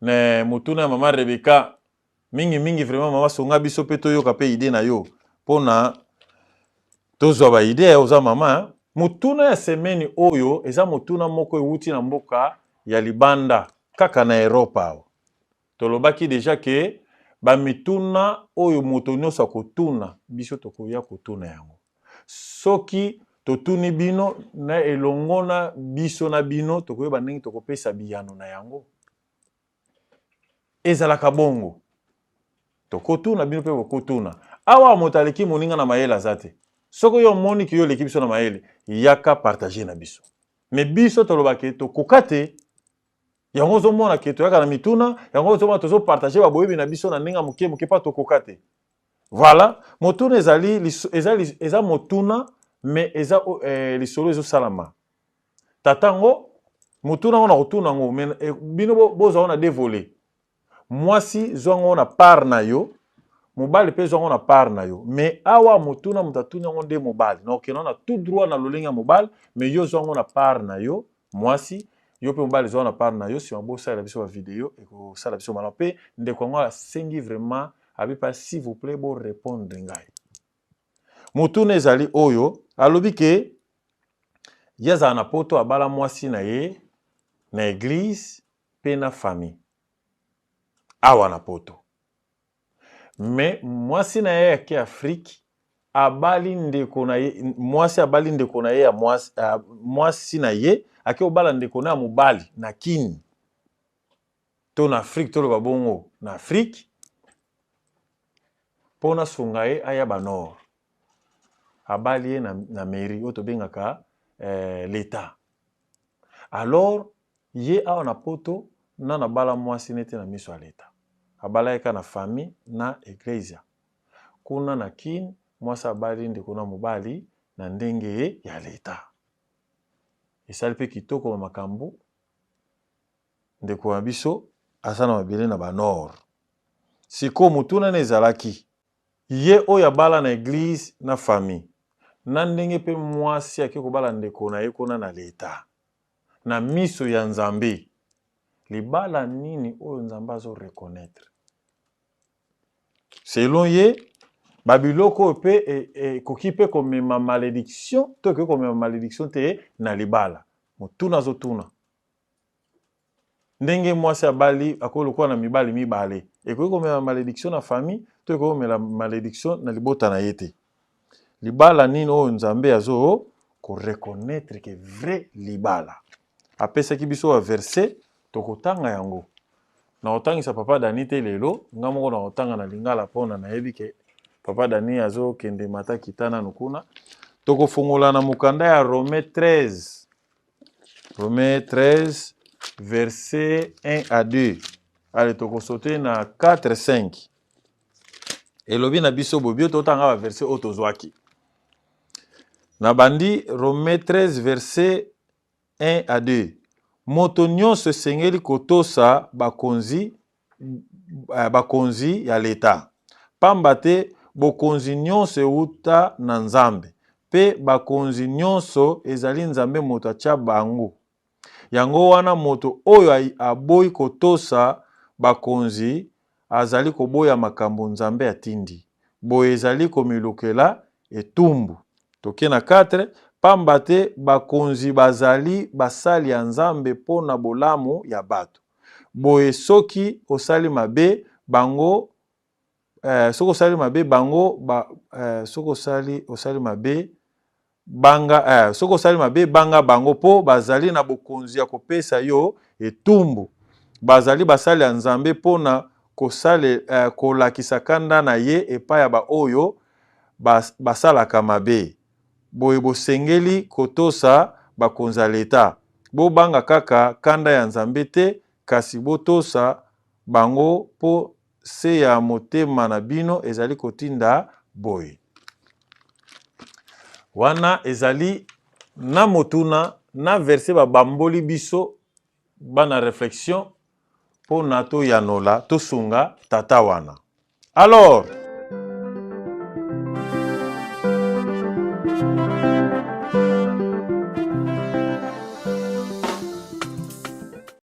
Na motuna ya mama Rebecca, mingi mingi vraiment mama, sunga biso mpe toyoka mpe idée na yo mpona tozwa ba idée. Oza mama. Motuna ya semaine oyo eza motuna moko ewuti na mboka ya libanda, kaka na Europe awa. Tolobaki déjà ke bamituna oyo moto nyonso akotuna biso, tokoya kotuna yango. Soki totuni bino na elongo na biso na bino, tokoyeba ndenge tokopesa biyano na yango. Ezalaka bongo, tokotuna bino mpe bokotuna. Awa moto aleki moninga na mayele aza te. Soki oyo omoni ki yo oleki biso na mayele, yaka partage na biso. Mais biso tolobaki tokoka te. Yango ozomona ke toyaka na mituna yango, ozomona tozopartage baboyebi na biso na ndenge ya moke moke mpa tokoka te. Voilà, motuna ezali eza motuna, mais eza lisolo ezosalama. Tata yango, motuna yango na kotuna yango, mais bino bozwa ngo na deux volets. Mwasi, zwa yango na part na yo, mobali mpe zwa yango na part na yo. Mais awa motuna, moto atuni yango nde mobali. Na okenda na tout droit na lolenge ya mobali, mais yo zwa yango na part na yo mwasi, yo mpe mobali zwa na part na yo. Nsima bosalela biso bavideo, ekosala biso malamu. Mpe ndeko yango asengi vraiment abipa, s'il vous plaît, borépondre ngai. Motuna ezali oyo: alobi ke ye azala na Poto, abala mwasi na ye na église mpe na famille awa na Poto. Mais mwasi na ye ake Afrique, abali ndeko na ye mwasi, abali ndeko na ye ya mwasi. Mwasi na ye ake kobala ndeko na ya mobali na Kini to na Afrique, toloba bongo na Afrique, mpo nasunga ye aya banord. Abali ye na mairie oyo tobengaka l'État. Alors ye awa na Poto nano abala mwasi nete na miso ya l'État, abala ye kaka na famille na eglesia. Kuna na Kine, mwasi abali ndeko na mobali na ndenge ya l'État. Esali mpe kitoko ma makambo. Ndeko na biso aza na mabele na banord. Sikoyo motuna na ezalaki: ye oyo abala na église na famille, na ndenge mpe mwasi ake kobala ndeko na ye kuna na l'État, na miso ya Nzambe, libala nini oyo Nzambe azoreconnaître selon ye? Babiloko oyo mpe ekoki mpe komema malédiction to ekoki komema malédiction te na libala? Motuna azotuna: ndenge mwasi abali, akoki lokola na mibali mibale, ekoki komema malédiction na famille to ekoki komema malédiction na libota na ye te? Libala nini oyo Nzambe azo koreconnaître ke vrai libala? Apesaki biso ba verset, tokotanga yango. Na kotangisa papa Dani te lelo, nga moko na kotanga na lingala mpona nayebi ke papa Dani azokende mata kita nanu kuna. Tokofongola na mokanda ya Romain 13, Romain 13 verset 1 à 2. Ale, tokosote na 4 5. Elobi na biso boye, bio totanga ba verset oyo tozwaki na bandi Romain 13 verset 1 à 2: moto nyonso esengeli kotosa bakonzi, bakonzi ya leta, pamba te bokonzi nyonso euta na Nzambe, mpe bakonzi nyonso ezali Nzambe moto atya bango. Yango wana moto oyo aboyi kotosa bakonzi azali koboya makambo Nzambe atindi. Boye ezali komilukela etumbu. Toke na 4: pamba te bakonzi bazali basali ya Nzambe mpo na bolamu ya bato. Boye soki osali mabe bango, soki osali mabe bango ba, soki osali mabe banga, soki osali mabe, banga bango, mpo bazali na bokonzi ya kopesa yo etumbu. Bazali basali ya Nzambe mpona kolakisa kanda na ye epai ya baoyo basalaka mabe. Boye bosengeli kotosa bakonzi ya leta. Bobanga kaka kanda ya Nzambe te, kasi botosa bango mpo se ya motema na bino ezali kotinda boye. Wana ezali na motuna na verset babamboli biso bana réflexion mpona toyanola, tosunga tata wana. Alors